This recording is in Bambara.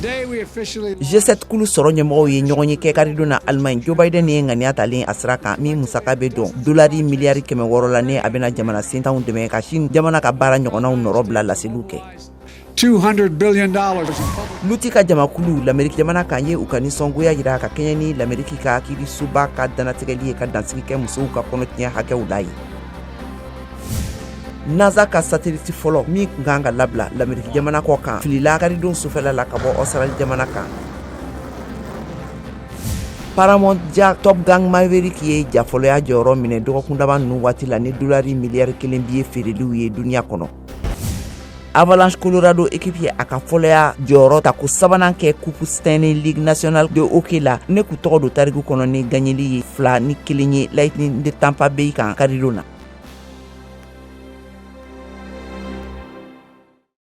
G7 kulu sɔrɔ ɲɛmɔgɔw ye ɲɔgɔn ye kɛ karidon na Allemagne. Joe Biden ye ŋaniya talen a sira kan min musaka bɛ don dolari miliyari 600 la, ni a bɛna jamana sentanw dɛmɛ ka Chine jamana ka baara ɲɔgɔnnaw nɔrɔ bila. Laseliw kɛ. $200 billion. Luti ka jamakulu Lameriki jamana kan ye u ka nisɔngoya jira ka kɛɲɛ ni Lameriki ka kiirisoba ka dantigɛli ye ka dansigi kɛ musow ka kɔnɔtiɲɛ hakɛw la ye. NASA ka satellite fɔlɔ min tun kan ka labila Lameriki jamana kɔ kan filila karidon sufɛla la ka bɔ Australie jamana kan. Paramount ja Top Gun Maverick ye jafɔlɔya jɔyɔrɔ minɛ dɔgɔkun laban ninnu waati la ni dolari miliyari 1 biye feereliw ye duniya kɔnɔ. Avalanche Colorado équipe ye a ka fɔlɔya jɔyɔrɔ ta ko sabanan kɛ Coupe Stanley Ligue nationale de hockey la, ne k'u tɔgɔ don tariku kɔnɔ ni gagneli ye 2-1 ye Lightning de Tampa Bay kan karidon na.